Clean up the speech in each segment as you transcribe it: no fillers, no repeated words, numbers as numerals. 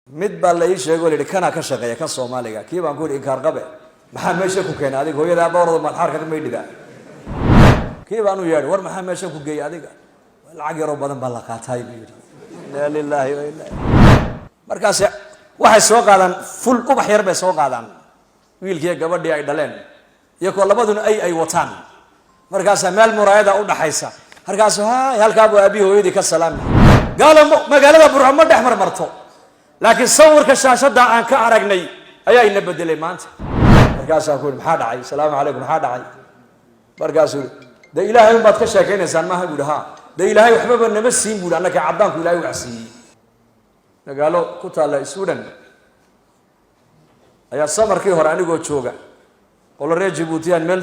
Mid baa la ii sheego, la yihi kanaa ka shaqeeya kan Soomaaliga. Kii baan ku yidhi, "Inkaar qabe, maxaa meesha ku keenay adiga? Hooyadaa bawrada madxaarka maydhida." Kii baan u yeedhay, "War maxaa meesha ku geeyay adiga?" "Lacag yaroo badan baa la qaataay," buu yidhi. Inna lillahi wa inna. Markaas waxay soo qaadaan ful ubax yar bay soo qaadaan, wiilkiiyo gabadhii ay dhaleen, iyakoo labaduna ay wataan. Markaasaa meel muraayada udhaxaysa, markaasu hay halkaabuu aabihii hooyadii ka salaami. Gaalo magaalada Burco ma dhex marmarto, laakiin sawirka shaashadda aan ka aragnay ayaa ina bedelay maanta. Markaasaan ku yidhi, "Maxaa dhacay? Asalaamu calaykum, maxaa dhacay?" Markaasuu yidhi, "De Ilaahay un baad ka sheekaynaysaan maaha?" Bu yidhi. "Ha, de Ilaahay waxbaba nama siin," bu yidhi, "annaka caddaanku Ilahay wax siiyey." Magaalo ku taalla Sweden ayaa samarkii hore anigoo jooga, qolo reer Jabuutiyaan meel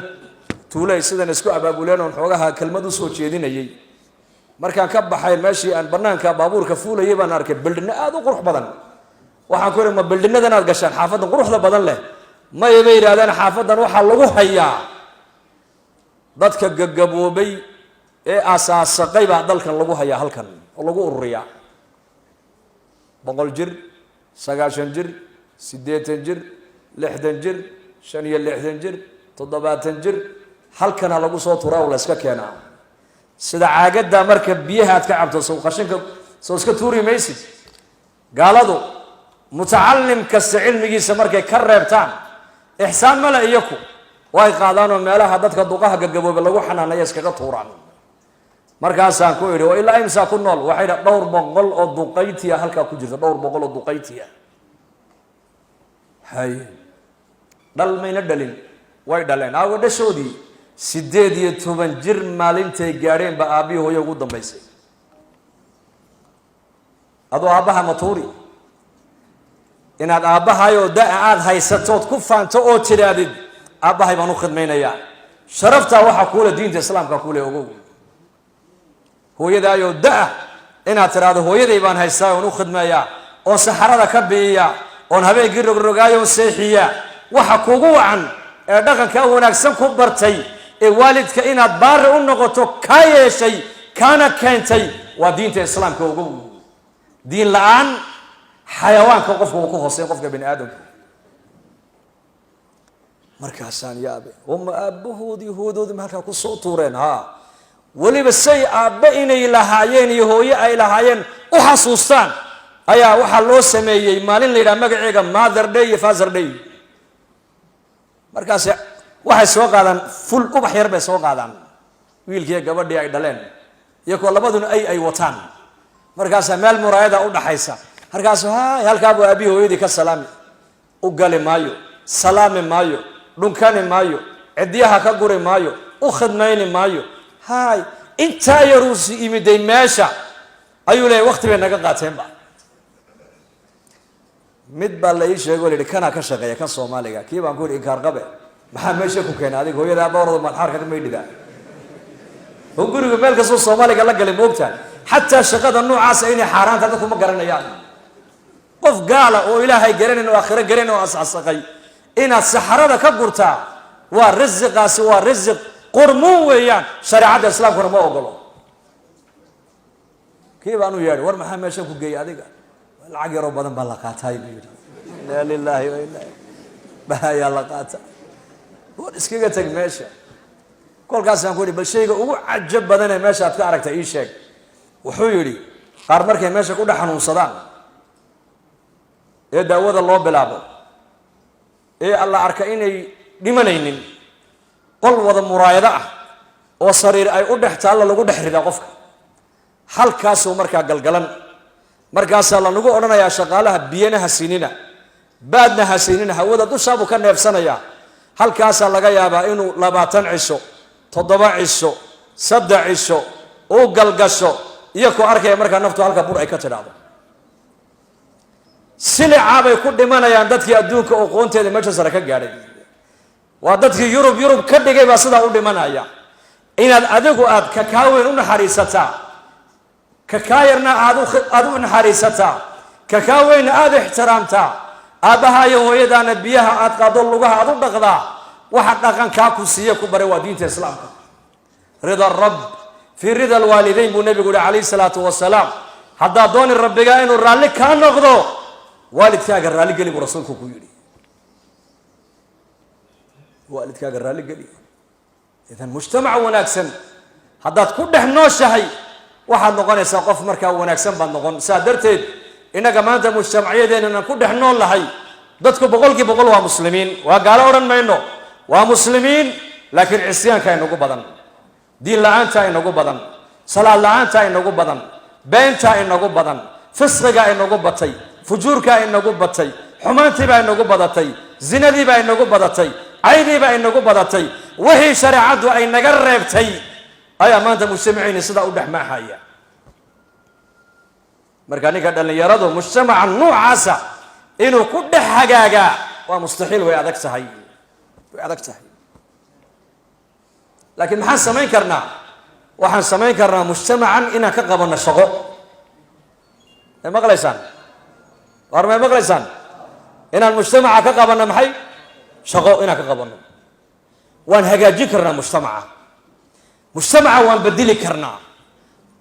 tuulay sidan isku abaabuleen oon xoogaha kelmad usoo jeedinayay. Markaan ka baxay meeshii aan banaanka baabuurka fuulayay, baan arkay building-no aada u qurux badan. Waxaan ku ihi, "Ma building-nadan aad gashaan, xaafaddan quruxda badan leh?" "Maya," bay yidhahdeen, "xaafaddan waxaa lagu hayaa dadka gagaboobay ee asaasaqay baa dalkan lagu hayaa, halkan oo lagu ururiyaa, 100 jir, 90 jir, 80 jir, 60 jir, 65 jir, 70 jir, halkana lagu soo turaa oo la iska keenaa. Sida caagadda marka biyaha aad ka cabto, sow qashinka soo iska tuuri maysid? Gaaladu mutacalim kasta cilmigiisa markay ka reebtaan, ixsaan male iyaku, way qaadaanoo meelaha dadka duqaha gagaboobe lagu xanaanaya iskaga tuuraan." Markaasaan ku idhi, "Oo ilaa imsaa ku nool?" Waxay dha dhowr boqol oo duqaytiya halkaa ku jirta, dhowr boqol oo duqaytiya. Hay, dhal mayna dhalin? "Way dhaleen." Aago dhashoodii? "18 jir maalintay gaadheen ba aabbihii hooyo ugu dambaysay." Adoo aabbaha ma tuuri inaad aabbahayoo da-a aada haysatood ku faanto oo tidhaahdid, "Aabbahay baan u khidmaynayaa"? Sharaftaa waxaa kuule diinta Islaamka kuule, ogow. Hooyadaayoo da-a inaad tidhaahdo, "Hooyaday baan haystaa oon u khidmeeyaa, oon saxarada ka bi'iyaa, oon habeenkii rogrogaayo, oon seexiyaa," waxa kugu wacan ee dhaqankaa wanaagsan ku bartay ee waalidka inaad baari u noqoto kaa yeeshay, kaana keentay, waa diinta Islaamka, ogow. Diin la-aan xayawaanka qofka uu ku hooseyn, qofka bani aadamka. Markaasaan yaabe, wama aabbahoodii hooyadoodii ma halkaa kusoo tuureen? Ha, weliba say aabbe inay lahaayeen iyo hooye ay lahaayeen u xasuustaan ayaa waxaa loo sameeyey maalin la yidhaha magaceega Mother Day iyo Father Day. Markaas waxay soo qaadaan ful ubax yar bay soo qaadaan, wiilkiiyo gabadhii ay dhaleen, iyakoo labaduna ay wataan. Markaasaa meel muraayada udhaxaysa, markaasu hay halkaabuu aabihii hooyadii ka salaami. U gali maayo, salaami maayo, dhunkani maayo, cidyaha ka guri maayo, u khidmayni maayo. Hay, intaa yaruusi imiday meesha ayuu leeyay, "Wakti bay naga qaateenba." Mid baa la ii sheego, la yihi kanaa ka shaqeeya kan Soomaaliga. Kii baan ku yidhi, "Inkaar qabe, maxaa meesha ku keenay adiga? Hooyadaa bawrada madxaarka maydhida." Oo guriga meel kastoo Soomaaliga la galay, moogtahay xataa shaqada noocaasa inay xaaraanta dadku ma garanayaan. Qof gaala oo Ilaahay garanayn oo aakhiro garanayn oo asasaqay inaad saxarada ka gurtaa, waa risiqaasi, waa risiq qurmuun weeyaan. Shareecadda Islaamkuna ma ogolo. Kii baan u yeedhay, "War maxaa meesha ku geeyay adiga?" "Lacag yaroo badan baa la qaataay," buu yidhi. Inna lillahi wa inna. Bahayaa la qaata, war iskaga teg meesha. Kolkaasaan ku yidhi, "Bal shayga ugu cajab badanee meesha aad ka aragtay ii sheeg." Wuxuu yidhi, "Qaar markay meesha ku dhex xanuunsadaan ee daawada loo bilaabo ee alla arka inay dhimanaynin, qol wada muraayado ah oo sariir ay u dhex taalla lagu dhex ridaa qofka. Halkaasuu markaa galgalan. Markaasaa lanagu odhanayaa shaqaalaha, biyana ha siinina, baadna ha siinina, hawada dushaabuu ka neefsanayaa. Halkaasaa laga yaabaa inuu 20 cisho, 7 cisho, 3 cisho uu galgasho, iyakoo arkaya markaa naftu halka bur ay ka tidhaahdo. Silicaa bay ku dhimanayaan dadkii adduunka oqoonteeda meesha sare ka gaadhay. Waa dadkii Yurub Yurub ka dhigay baa sidaa u dhimanaya. Inaad adigu aad kakaa weyn u naxariisataa, kakaa yarna aad u naxariisataa, kakaa weynna aada ixtiraamtaa, aabbaha iyo hooyadaana biyaha aad qaado, lugaha aad u dhaqdaa, waxa dhaqankaa ku siiye, ku baray, waa diinta Islaamka. Rida rab fii rida alwaalidayn, buu nabigu yihi calayhi salaatu wasalaam. Haddaad dooni rabbigaa inuu raalli kaa noqdo, Waalidkaaga raalligeli buu rasuulku ku yidhi. Waalidkaaga raalligeli. Idan mujtamac wanaagsan haddaad ku dhex nooshahay, waxaad noqonaysaa qof markaa wanaagsan baad noqon. Saa darteed innaga maanta mujtamacyadeennan ku dhex nool nahay, dadku 100% waa muslimiin. Waa gaalo odhan mayno, waa muslimiin, laakiin cisyaanka inagu badan, diin la-aanta inagu badan, salaad la-aanta inagu badan, beenta inagu badan, fisqiga inagu batay, fujuurka inagu batay, xumaantiibaa inagu badatay, zinadiibaa inagu badatay, caydiibaa inagu badatay. Wixii shareecaddu ay naga reebtay ayaa maanta mujtamaciini sidaa u dhex maaxaya. Marka ninka dhallinyaradu mujtamaca nuucaasa inuu ku dhex hagaagaa waa mustaxiil, way adag tahay, way adag tahay. Laakiin maxaan samayn karnaa? Waxaan samayn karnaa mujtamacan inaan ka qabanno shaqo. May maqlaysaan? Waar, may maqlaysaan? Inaan mujtamaca ka qabanno maxay? Shaqo inaan ka qabanno. Waan hagaajin karnaa mujtamaca, mujtamaca waan bedeli karnaa.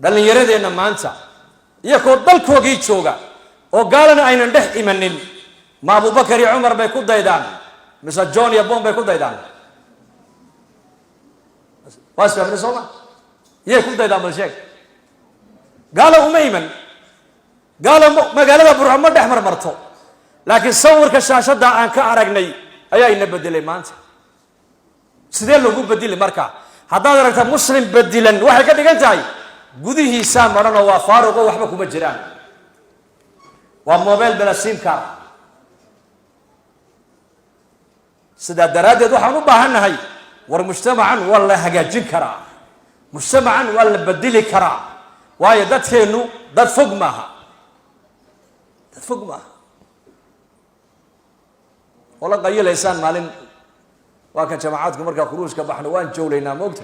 Dhallinyaradeenna maanta iyakoo dalkoogii jooga oo gaalana aynan dhex imanin, ma Abubakar iyo Cumar bay ku daydaan mise John iyo Bon bay ku daydaan? Waa isfahmne, soo ma? Iyay ku daydaan? Bal sheeg. Gaalo uma iman, gaalo magaalada Burco ma dhex marmarto, laakiin sawirka shaashadda aan ka aragnay ayaa ina bedelay. Maanta sidee loogu bedeli? Marka haddaad aragta muslim bedilan, waxay ka dhigan tahay gudihiisaa madhan oo waa faaruqo, waxba kuma jiraan, waa mobile bela simcar. Sidaa daraaddeed waxaan u baahannahay, war mujtamacan waa la hagaajin karaa, mujtamacan waa la bedeli karaa, waayo dadkeennu dad fog maaha, dad fog maaha. Ola qayilaysaan maalin waa kan jamacaadku markaa khuruujka baxno, waan jowlaynaa, maogta.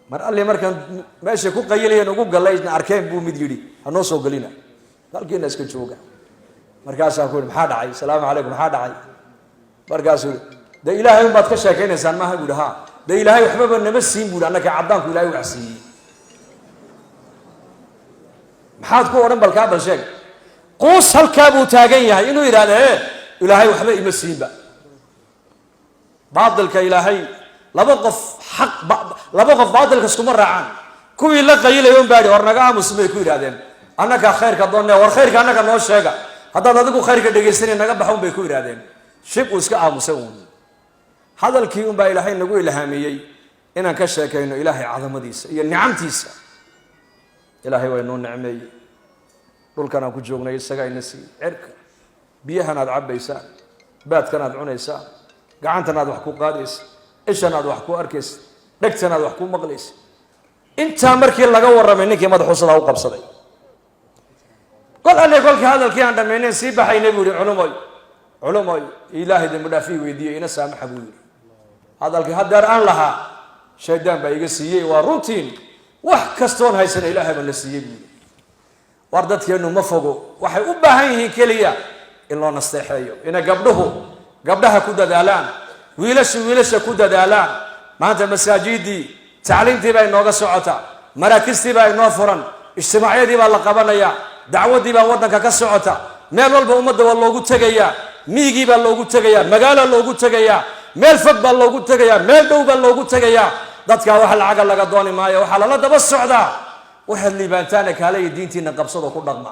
Mar alli markaan meeshay ku qayilayeen ugu gallayna arkeen buu mid yidhi, "Hanoo soo gelina, halkiina iska jooga." Markaasaan ku yidhi, "Maxaa dhacay? Asalaamu calaykum, maxaa dhacay?" Markaasuu yihi, "De ilaahay un baad ka sheekaynaysaan maaha?" Bu yihi. "Ha, de ilaahay waxbaba nama siin," bu yidhi, "annaka caddaanku ilahay wax siiyey." Maxaad ku odhan? Balkaa bal sheeg. Quus halkaa buu taagan yahay inuu yidhahda, "E ilaahay waxba ima siinba." Baatilka ilaahay laba qof xaq, laba qof baatilka iskuma raacaan. Kuwii la qayilaya un baa yidhi, "War naga aamus," bay ku yidhahdeen, "annagaa khayrka doonne. War khayrka annaga noo sheega, haddaad adigu khayrka dhegaysanay naga baxa," un bay ku yidhahdeen. Shib uu iska aamusay uun. Hadalkii un baa ilaahay nagu ilhaamiyey inaan ka sheekayno ilaahay cadamadiisa iyo nicamtiisa. Ilaahay waa inoo nicmeeyey. Dhulkan aan ku joognay isagaa ina siiyey, cirka, biyahan aad cabbaysaan, baadkan aad cunaysaan, gacantan aad wax ku qaadaysa, ishan aad wax ku arkaysa, dhegtan aad wax ku maqlaysa. Intaa markii laga warramay, ninkii madaxuu sidaa u qabsaday. Kol alle kolkii hadalkii aan dhammaynayn sii baxaynay buu yihi, "Culumoy, culumoy, ilaahay dembi dhaaf ii weydiiyey, ina saamaxa," buu yihi. "Hadalkii haddeer aan lahaa shaydaan baa iga siiyey. Waa runtiin, wax kastoon haysana ilaahay baa na siiyey," buu yihi. War dadkeennu ma fogo. Waxay u baahan yihiin keliya in loo nasteexeeyo, inay gabdhuhu gabdhaha ku dadaalaan, wiilashu wiilasha ku dadaalaan. Maanta masaajidii tacliimtii baa inooga socota, maraakistii baa inoo furan, ijtimaacyadii baa la qabanaya, dacwaddii baa waddanka ka socota. Meel walba ummadda waa loogu tegayaa, miyigii baa loogu tegayaa, magaala loogu tegayaa, meel fog baa loogu tegayaa, meel dhow baa loogu tegayaa. Dadkaa wax lacaga laga dooni maayo, waxaa lala daba socdaa, "Waxaad liibaantaana kaale iyo diintiina qabsadoo ku dhaqma."